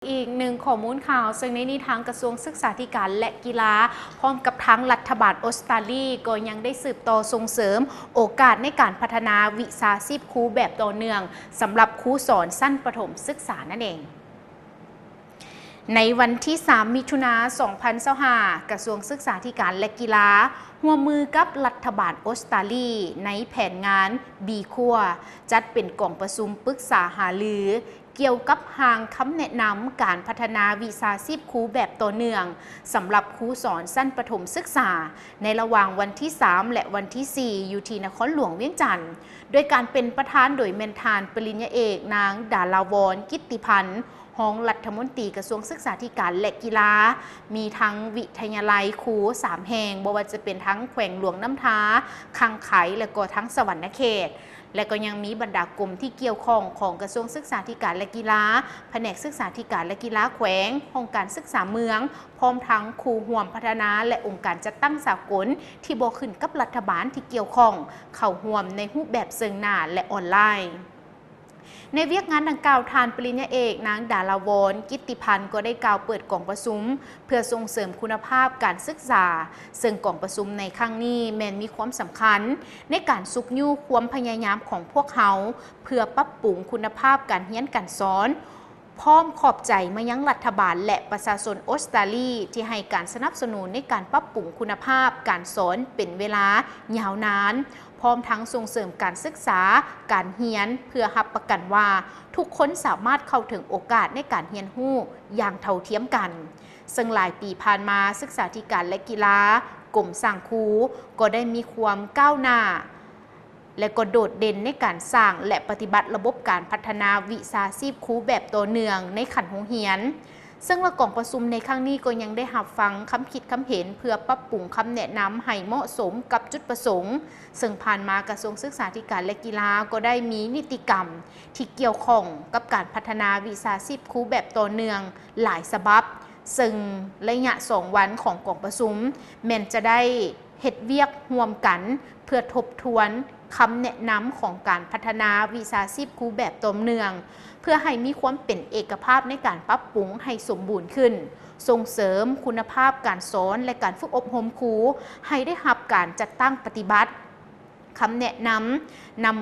ອີກໜຶ່ງຂໍ້ມູນຂ່າວ, ເຊິ່ງໃນນີ້ທາງກະຊວງສຶກສາທິການ ແລະ ກິລາ ພ້ອມກັບທາງລັດຖະບານອົດສະຕາລີ ກໍຍັງໄດ້ສືບຕໍ່ສົ່ງເສີມໂອກາດໃນການພັດທະນາວິຊາຊີບຄູແບບຕໍ່ເນື່ອງ ສຳລັບຄູສອນຊັ້ນປະຖົມສຶກສານັ້ນເອງ. ໃນວັນທີສາມ ມິຖຸນາ ສອງພັນຊາວຫ້າ ກະຊວງສຶກສາທິການ ແລະ ກິລາ ຮ່ວມມືກັບລັດຖະບານອົດສະຕາລີ ໃນແຜນງານ B Core ຈັດເປັນກອງປະຊຸມປຶກສາຫາລື ກ່ຽວກັບຮ່າງຄຳແນະນຳການພັດທະນາວິຊາຊີບຄູແບບຕໍ່ເນື່ອງ ສຳລັບຄູສອນຊັ້ນປະຖົມສຶກສາ ໃນລະຫວ່າງວັນທີສາມ ແລະ ວັນທີສີ່ ຢູ່ທີ່ນະຄອນຫຼວງວຽງຈັນ ໂດຍການເປັນປະທານໂດຍແມ່ນທ່ານປະລິນຍາເອກ ນາງ ດາລາວອນ ກິດຕິພັນ ຮອງລັດຖະມົນຕີກະຊວງສຶກສາທິການ ແລະ ກິລາ, ມີທັງວິທະຍາໄລຄູສາມແຫ່ງ, ບໍ່ວ່າຈະເປັນທັງແຂວງຫຼວງນ້ຳທາ, ຄັງໄຄ ແລະ ກໍທັງສະຫວັນນະເຂດ ແລະ ກໍຍັງມີບັນດາກົມທີ່ກ່ຽວຂ້ອງຂອງກະຊວງສຶກສາທິການ ແລະ ກິລາ, ພະແນກສຶກສາທິການ ແລະ ກິລາແຂວງ, ຫ້ອງການສຶກສາເມືອງ, ພ້ອມທັງຄູ່ຮ່ວມພັດທະນາ ແລະ ອົງການຈັດຕັ້ງສາກົນທີ່ບໍ່ຂຶ້ນກັບລັດຖະບານທີ່ກ່ຽວຂ້ອງ ເຂົ້າຮ່ວມໃນຮູບແບບເຊິ່ງໜ້າ ແລະ ອອນລາຍ. ໃນວຽກງານດັ່ງກ່າວ, ທ່ານປະລິນຍາເອກ ນາງ ດາລາວອນ ກິດຕິພັນ ກໍໄດ້ກ່າວເປີດກອງປະຊຸມ ເພື່ອສົ່ງເສີມຄຸນນະພາບການສຶກສາ, ເຊິ່ງກອງປະຊຸມໃນຄັ້ງນີ້ແມ່ນມີຄວາມສຳຄັນໃນການຊຸກຍູ້ຄວາມພະຍາຍາມຂອງພວກເຮົາ ເພື່ອປັບປຸງຄຸນນະພາບການຮຽນການສອນ, ພ້ອມຂອບໃຈມາຍັງລັດຖະບານ ແລະ ປະຊາຊົນອົດສະຕາລີ ທີ່ໃຫ້ການສະໜັບສະໜູນໃນການປັບປຸງຄຸນນະພາບການສອນເປັນເວລາຍາວນານ, ພ້ອມທັງສົ່ງເສີມການສຶກສາ, ການຮຽນ ເພື່ອຮັບປະກັນວ່າທຸກຄົນສາມາດເຂົ້າເຖິງໂອກາດໃນການຮຽນຮູ້ຢ່າງເທົ່າທຽມກັນ. ເຊິ່ງຫຼາຍປີຜ່ານມາ, ສຶກສາທິການ ແລະ ກິລາ, ກົມສ້າງຄູ ກໍໄດ້ມີຄວາມກ້າວໜ້າ ແລະ ກໍໂດດເດັ່ນໃນການສ້າງ ແລະ ປະຕິບັດລະບົບການພັດທະນາວິຊາຊີບຄູແບບຕໍ່ເນື່ອງໃນຂັ້ນໂຮງຮຽນ. ເຊິ່ງວ່າກອງປະຊຸມໃນຄັ້ງນີ້ກໍຍັງໄດ້ຮັບຟັງຄຳຄິດຄຳເຫັນເພື່ອປັບປຸງຄຳແນະນຳໃຫ້ເໝາະສົມກັບຈຸດປະສົງ, ເຊິ່ງຜ່ານມາກະຊວງສຶກສາທິການ ແລະ ກິລາກໍໄດ້ມີນິຕິກຳທີ່ກ່ຽວຂ້ອງກັບການພັດທະນາວິຊາຊີບຄູແບບຕໍ່ເນື່ອງຫຼາຍສະບັບ, ເຊິ່ງໄລຍະສອງວັນຂອງກອງປະຊຸມແມ່ນຈະໄດ້ ເຮັດວຽກຮ່ວມກັນເພື່ອທົບທວນຄຳແນະນຳຂອງການພັດທະນາວິຊາຊີບຄູແບບຕໍ່ເນື່ອງ ເພື່ອໃຫ້ມີຄວາມເປັນເອກະພາບໃນການປັບປຸງໃຫ້ສົມບູນຂຶ້ນ, ສົ່ງເສີມຄຸນນະພາບການສອນ ແລະ ການຝຶກອົບຮົມຄູໃຫ້ໄດ້ຮັບການຈັດຕັ້ງປະຕິບັດ. ຄຳແນະນຳ ນຳ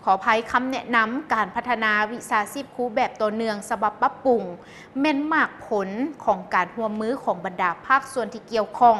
ຂໍອະໄພ, ຄຳແນະນຳການພັດທະນາວິຊາຊີບຄູແບບຕໍ່ເນື່ອງສະບັບປັບປຸງ ແມ່ນໝາກຜົນຂອງການຮ່ວມມືຂອງບັນດາພາກສ່ວນທີ່ກ່ຽວຂ້ອງ,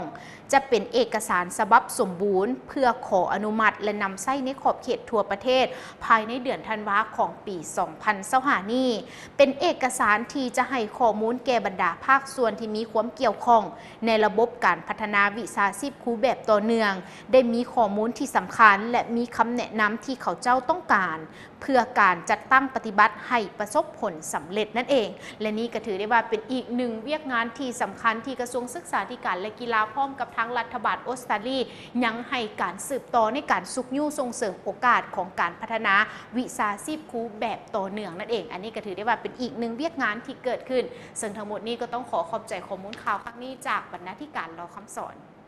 ຈະເປັນເອກະສານສະບັບສົມບູນ ເພື່ອຂໍອະນຸມັດ ແລະ ນຳໃຊ້ໃນຂອບເຂດທົ່ວປະເທດ ພາຍໃນເດືອນທັນວາຂອງປີສອງພັນຊາວຫ້ານີ້. ເປັນເອກະສານທີ່ຈະໃຫ້ຂໍ້ມູນແກ່ບັນດາພາກສ່ວນທີ່ມີຄວາມກ່ຽວຂ້ອງໃນລະບົບການພັດທະນາວິຊາຊີບຄູແບບຕໍ່ເນື່ອງ, ໄດ້ມີຂໍ້ມູນທີ່ສຳຄັນ ແລະ ມີຄຳແນະນຳທີ່ເຂົາເຈົ້າຕ້ອງການ ເພື່ອການຈັດຕັ້ງປະຕິບັດໃຫ້ປະສົບຜົນສຳເລັດນັ້ນເອງ. ແລະ ນີ້ກໍຖືໄດ້ວ່າເປັນອີກໜຶ່ງວຽກງານທີ່ສຳຄັນທີ່ກະຊວງສຶກສາທິການ ແລະ ກິລາ ພ້ອມກັບທາງລັດຖະບານອົດສະຕາລີ ຍັງໃຫ້ການສືບຕໍ່ໃນການຊຸກຍູ້ສົ່ງເສີມໂອກາດຂອງການພັດທະນາວິຊາຊີບຄູແບບຕໍ່ເນື່ອງນັ້ນເອງ. ອັນນີ້ກໍຖືໄດ້ວ່າເປັນອີກໜຶ່ງວຽກງານທີ່ເກີດຂຶ້ນ. ເຊິ່ງທັງໝົດນີ້ກໍຕ້ອງຂໍຂອບໃຈຂໍ້ມູນຂ່າວຄັ້ງນີ້ຈາກບັນນາທິການ ລ ຄຳສອນ.